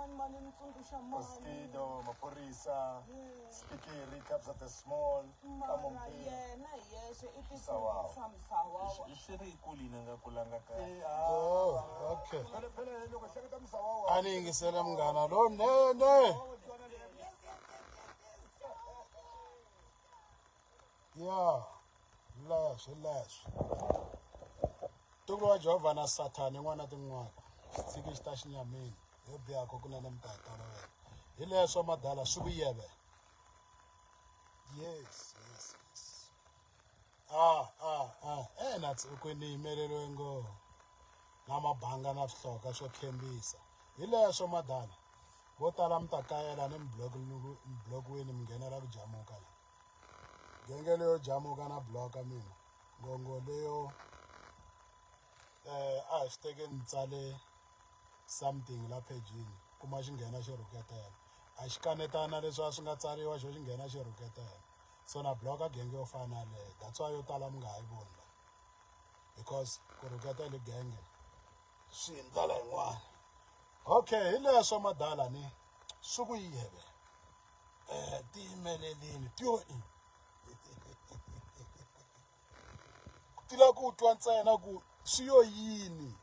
mani mani ni tsundzuxa mani Oskido, Maphorisa, Spikiri, Kabza the Small, mara Kamompini. yena hi yexe i Msawawa. titsundzuxa Msawawa. I swi ri yi kulini a nga kulanga kahle. Eh, ah. Oh, okay. Phela phela loko hi hleketa Msawawa. A ni yingisele munghana lonene. Ya, leswo hi leswo. Ntukulu wa Jehovha na Sathana yin'wana na tin'wana. Xitshiki xi ta xinyamini. Yo biha ko kunene mi ta yi tolovela. Hi leswo madala swi ku yeve. Yes, yes, yes. Ah, ah, ah. Eh, na ku ni yimeleriwe ngopfu. Na mabanga na swihloka swo khembisa. Hi leswo madala. Vo tala mi ta kayela ni mi-block-wini mi nghenela ku jamuka la. Genge leyo jamuka na block-a mina. Ngongo leyo a hi swi teke ni tsale something la phejini kuma xi nghena xi rhuketela. A xi kanetana leswi a swi nga tsariwa xo xi nghena xi rhuketela. So na block-a genge yo fana na yaleyo. That's why yo tala mi nga ha yi voni la. Because ku rhuketela i genge swi hi ndlela yin'wana. Okay, hi leswo madala ni swi ku yeve. Ti yimelelini ti yo i. Ti lava ku twa ntsena ku swi yo yini.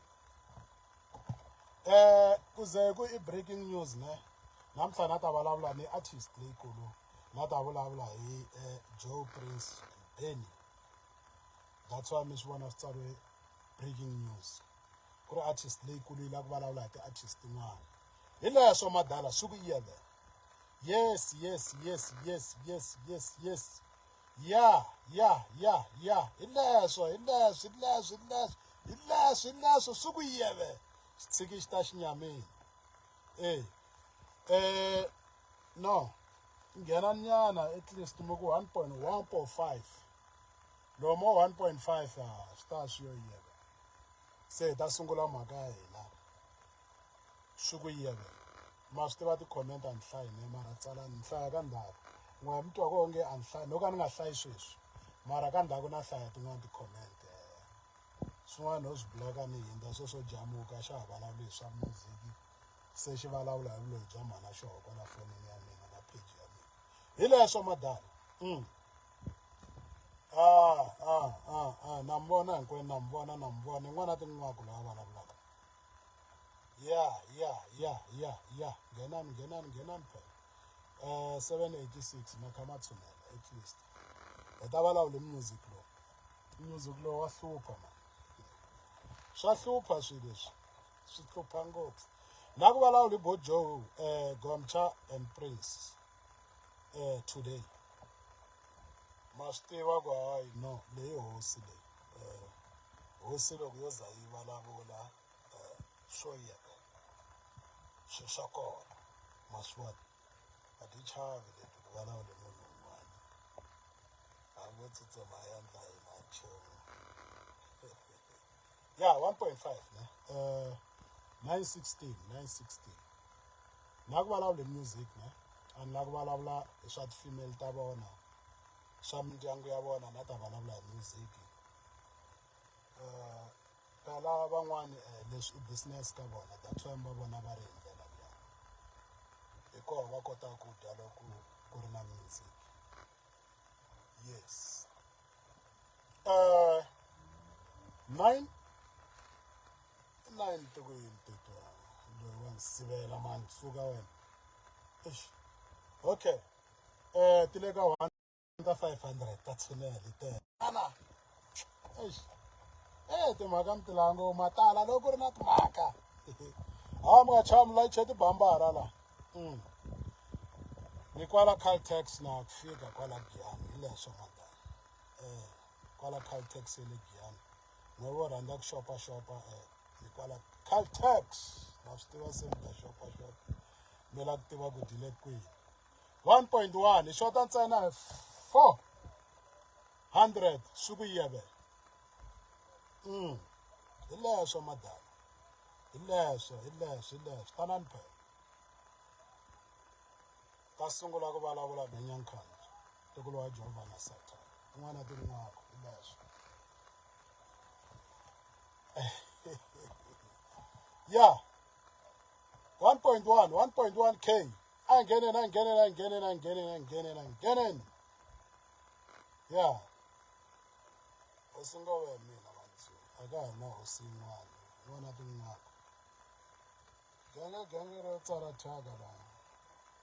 Ku ze ku i breaking news ne. Namuntlha na ta vulavula ni artist leyikulu. Na ta vulavula hi Joe Prince Benny. That's why mi swi vona swi tsariwe breaking news. Ku ri artist leyikulu yi lava ku vulavula hi ti-artist tin'wana. Hi leswo madala swi ku yeve. Yes, yes, yes, yes, yes, yes, yes. Ya, ya, ya, ya. Hi leswo, hi leswo, hi leswo, hi leswo. Hi leswo, hi leswo swi ku yeve. Xitshiki xi ta xinyamini. Eh. No. Nghena nyana at least mi ku 1.1.5. Lomo 1.5 a swi ta swi yo yeve. Se hi ta sungula mhaka ya hina. Swi ku yeve. Ma swi tiva ti-comment a ni hlayi ne mara tsalani ni hlaya ka ndzhaku. N'we mi twa ku onge a ni hlayi no ka ni nga hlayi sweswi. Mara ka ndzhaku na hlaya tin'wana ti-comment. Swin'wana no swi block-a ni hindza sweswo jamuka xa ha vulavuli hi swa music. Se xi vulavula hi vuloyi bya mhana xoho kwala fonini ya mina na page ya mina. Hi leswo madala. Ah, ah, ah, ah, na mi vona hinkwenu, na mi vona, na mi vona. Yin'wana tin'waku lava vulavulaka. Ya, ya, ya, ya, ya. Nghenani, nghenani, nghenani phela. 786 ma kha ma tshunela at least. Hi ta vulavula music lowu. Music lowu wa hlupha man. Swa hlupha swilo leswi. Swi hlupha ngopfu. Na ku vulavula hi bo Joe, Gomcha and Prince today. Ma swi tiva ku hayi no leyi hosi leyi. Hosi loko yo za yi vulavula swo yeka. Swi swa kona. Ma swi vona. A ti chavi leti ku vulavula munhu un'wana. Hambi wo tsutsuma a endla yini a nchumu. Yeah, 1.5 ne. 916, 916. Na ku vulavula music ne. A ni la ku vulavula hi swa ti-female ta vona. Swa mindyangu ya vona na ta vulavula hi music. Phela van'wani leswi i business ka vona. That's why va vona va ri hi ndlela liya. Hi koho va kotaka ku dya loko ku ri na music. Yes. 9 9 ti ku yini titwa loyi wa ni sivela mani suka wena. Eish. Okay. Ti le ka 1 ta 500 ta tshunela hi tele. Ana. Eish. Timhaka mi ti langa ma tala loko ku ri na timhaka. Ha mi nga chavi mi layiche tibambara la. Ni kwala Caltex na ku fika kwala Giyani hi leswo madala. Kwala Caltex ya le Giyani. N'we vo rhandza ku xopaxopa ni kwala Caltex. Na swi tiva se mi ta xopaxopa. Mi lava ku tiva ku dyi le kwihi. 1.1 hi xota ntsena hi 400 swi ku yeve. Hi leswo madala. Hi leswo, hi leswo, hi leswo. Tanani phela. Ta sungula ku vulavula Benyankhanji. Ntukulu wa Jehovha na Sathana. Un'wana tin'wako hi leswo. Ya. 1.1 1.1 k a hi ngheneni a hi ngheneni a hi ngheneni a hi ngheneni a hi ngheneni a hi ngheneni ya hosi ngove hi mina vantswi a ka ha ri na hosi yin'wana n'wana tin'wana genge genge ro tsala thyaka laha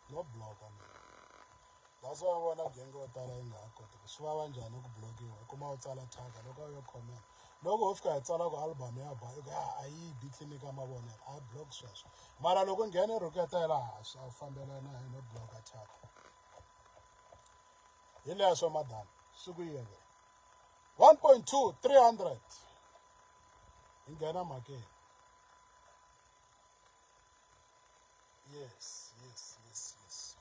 no bloka mina that's why vona genge yo tala yi nga ha koti ku swi vava njhani ku blokiwa u kuma u tsala thyaka loko a yo comment loko ho fika hi tsala ku album ya ba i ku a yi bi tliliniki ya mavonelo a block sweswo mara loko u nghena i rhuketela swa fambelana hi no bloka thyaka hi leswo madam swi ku yini 1.2 300 hi nghena mhakeni yes yes yes yes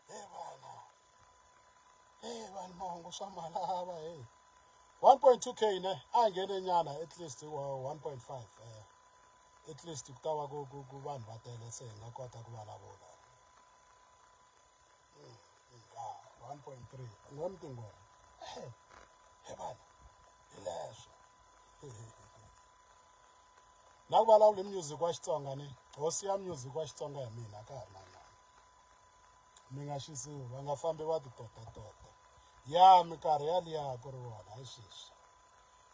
hey vana hey vanhu mahungu swa malava hey 1.2 k ne a nghene nyana at least 1.5 eh at least ku ta va ku ku ku vanhu va tele se hi nga kota ku vulavula 1.3 n'we mtingweni he vanhu hi leswo na ku vulavula hi music wa Xitsonga ni hosi ya music wa Xitsonga hi mina ka ha ri na n'wana mi nga xisiwi va nga fambi va ti totatota ya minkarhi yaliya ku ri vona hi sweswi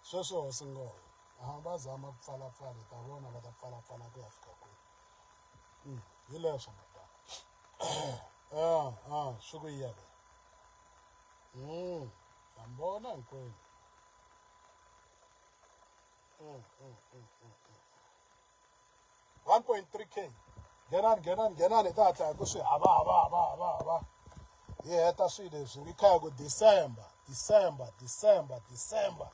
sweswi hosi ngove a va zama ku pfalapfala hi ta vona va ta pfalapfala ku ya fika kwihi hi leswo madama a swi ku yele ha mi vona hinkwenu 1.3 k nghenani nghenani nghenani hi ta hatla hi ku swi hava hava hava hava hava hi heta swilo leswi hi kha hi ku December December December December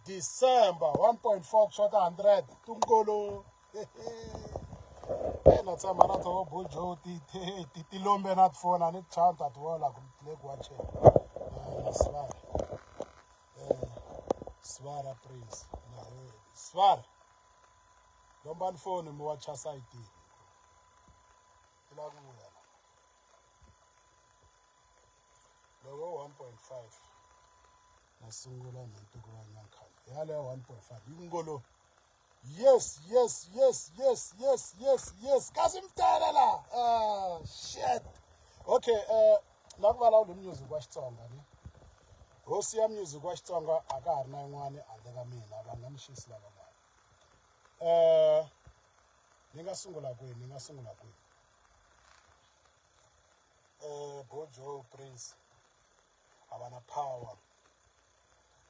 December 1.4 ku xota 100 tungolo na tshama na toho bojo ti ti ti ti lombe na tifoni a ni chanta ti vona ku le ku wacheni na svara svara prince na svara lombani foni mi wacha sayitini ti lava ku vuya la loko 1.5 na sungula ntuku wa nyankhani yaleyo 1.5 yi ngolo yes yes yes yes yes yes yes kasi mi tele la ah shit okay la ku vulavula hi music wa Xitsonga ni hosi ya music wa Xitsonga a ka ha ri na yin'wani handle ka mina va nga ni xisi lavan'wana ni nga sungula kwihi ni nga sungula kwihi Bojo Prince a va na power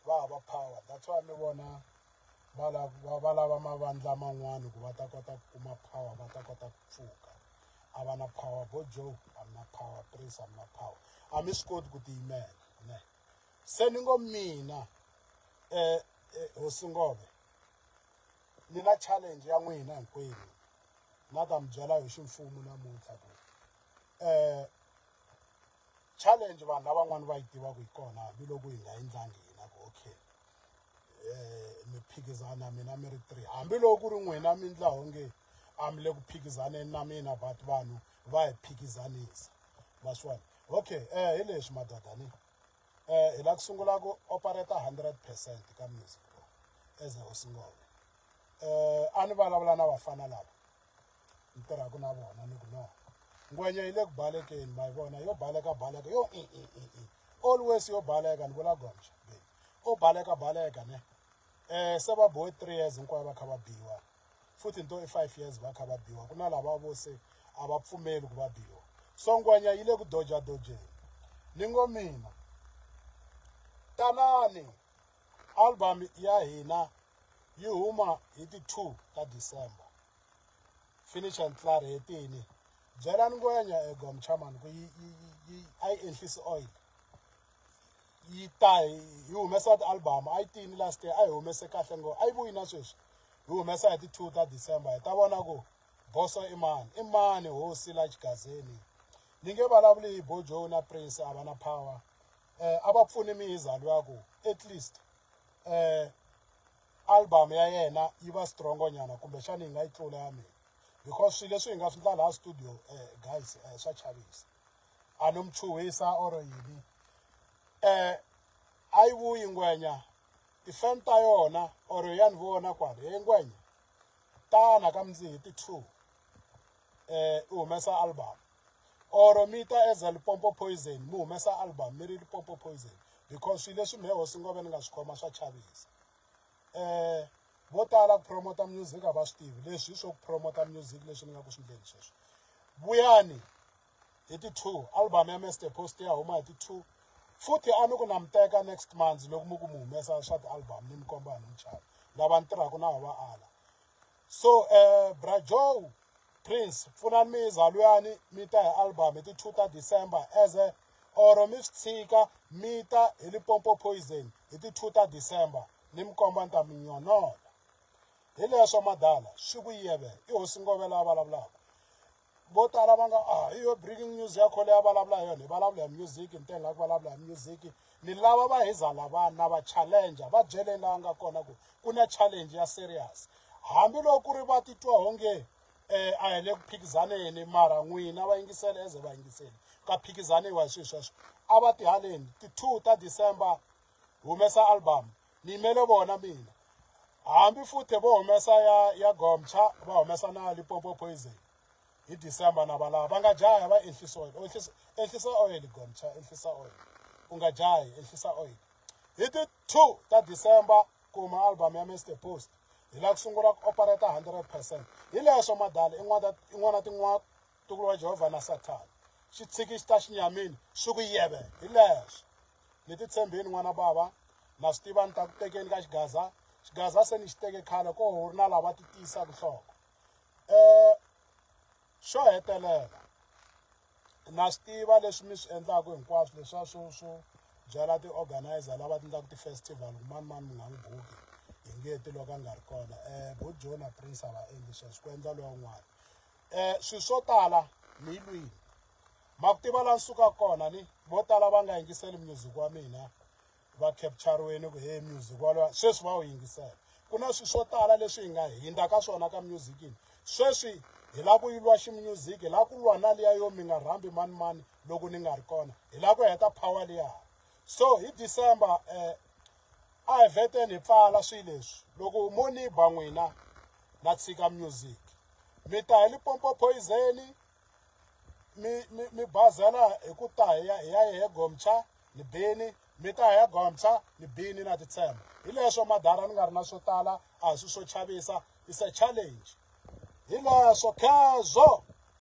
va hava power that's why mi vona va lava va lava mavandla man'wani ku va ta kota ku kuma power va ta kota ku pfuka a va na power bo Joe a mi na power Prince a mi na power a mi swi koti ku tiyimela ne se ni ngo mina hosi Ngove ni na challenge ya n'wina hinkwenu na ta mi byela hi ximfumo namuntlha ku challenge vanhu lavan'wana va yi tivaka yi kona hambiloko hi nga endlangi hina ku okay mi phikizana mina mi ri three hambiloko ku ri n'wina mi ndla onge a mi le ku phikizaneni na mina but vanhu va hi phikizanisa ma swi vona okay hi leswi madoda ni hi la ku sungula ku operate 100% ka music as a hosi Ngove a ni vulavula na vafana lava ni tirhaka na vona ni ku no ngwenya yi le ku balekeni ma yi vona yo baleka baleka yo i i i i always yo baleka ni vula gomcha baby o baleka baleka ne se va bohe 3 years hinkwayo va kha va biwa futhi nto i 5 years va kha va biwa ku na lava vo se a va pfumeli ku va biwa so ngwenya yi le ku doja dojeni ni ngo mina tanani album ya hina yi huma hi ti 2 ta December finish and klaar hetini byelani ngwenya egomchaman ku yi yi yi a yi enhlisi oil yi ta hi humesa ti-album a yi tini last year a yi humese kahle ngo a yi vuyi na sweswi hi humesa hi ti-2 ta December hi ta vona ku boso i mani i mani hosi la xigazeni ni nge vulavuli hi Bojo na Prince a va na power a va pfuni mihizalo ya ku at least album ya yena yi va strongo nyana kumbexana yi nga yi tlula ya mina because swilo leswi hi nga swi ndla laha studio guys swa chavisa a no mi chuhisa or yini A yi vuyi ngwenya ti-fan ta yona or ya ni vona kwale he ngwenya tana ka mundzi hi ti-2 i humesa album or mi ta as a Limpopo Poison mi humesa album mi ri Limpopo Poison because swilo leswi mehe hosi Ngove ni nga swi khoma swa chavisa. Vo tala ku promota music a va swi tivi leswi hi swo ku promota music leswi ni nga ku swi ndleni sweswi. Vuyani hi ti-2 album ya Mr Post ya huma hi ti-2 futhi a ni ku na mi teka next month loko mi ku mi humesa swa ti-album ni mi komba ni mi chava lava ni tirhaka na va ala. So Bra Joe Prince pfunani mi za luyani mi ta hi album hi ti-2 ta December as a or mi swi tshika mi ta hi Limpopo Poison hi ti-2 ta December ni mi komba ni ta mi nyonola. Hi leswo madala swi ku yeve i hosi Ngove la vulavulaka. Vo tala va nga a hi yo breaking news ya khole ya vulavula hi yona hi vulavula hi music ni tele la ku vulavula hi music ni lava va hiza lavana va challenger va byeleni laha nga kona ku ku na challenge ya serious hambiloko ku ri va titwa onge a hi le ku phikizaneni mara n'wina va yingiseli as va yingiseli ka phikizaniwa hi swilo sweswo a va ti haleni ti-2 ta December humesa album ni yimele vona mina hambi futhi vo humesa ya Gomcha va humesa na Limpopo Poison hi December na valava va nga jahi va ehlisa oil ehlisa oil Gomcha ehlisa oil u nga jahi ehlisa oil hi ti-2 ta December kuma album ya Mr Post hi lava ku sungula ku operate 100% hi leswo madala in'wana tin'wana ntukulu wa Jehovha na Sathana xi tshiki xi ta xinyamini swi ku yeve hi leswo ni ti tshembini n'wana bava na swi tiva ni ta ku tekeni ka xigaza xigaza se ni xi teke khale ko hu ri na lava ti tiyisaka nhloko. Xo hetelela na swi tiva leswi mi swi endlaka hinkwaswo leswiya swo byela ti-organizer lava ti endlaka ti-festival ku mani mani mi nga n'wi buki hi nge ti loko a nga ri kona. Bo Joe na Prince a va endli sweswo ku endla luya un'wana. Swilo swo tala ni yi lwini ma ku tiva laha ni sukaka kona ni vo tala va nga yingiseli music wa mina va capture-weni ku he music walowa sweswi va wu yingisela. Ku na swilo swo tala leswi hi nga hindza ka swona ka musicini sweswi hi lava ku yi lwa ximusic hi lava ku lwa na liya yo mi nga rhambi mani mani loko ni nga ri kona hi lava ku heta power liya. So hi December a hi vheteni hi pfala swilo leswi loko mo ni ba n'wina na tshika music mi ta hi Limpopo Poison mi bazela hi ku ta hi ya hi Gomcha ni bini mi ta hi ya Gomcha ni bini na titshemba hi leswo madara ni nga ri na swo tala a hi swilo swo chavisa it's a challenge hi leswo khezwo.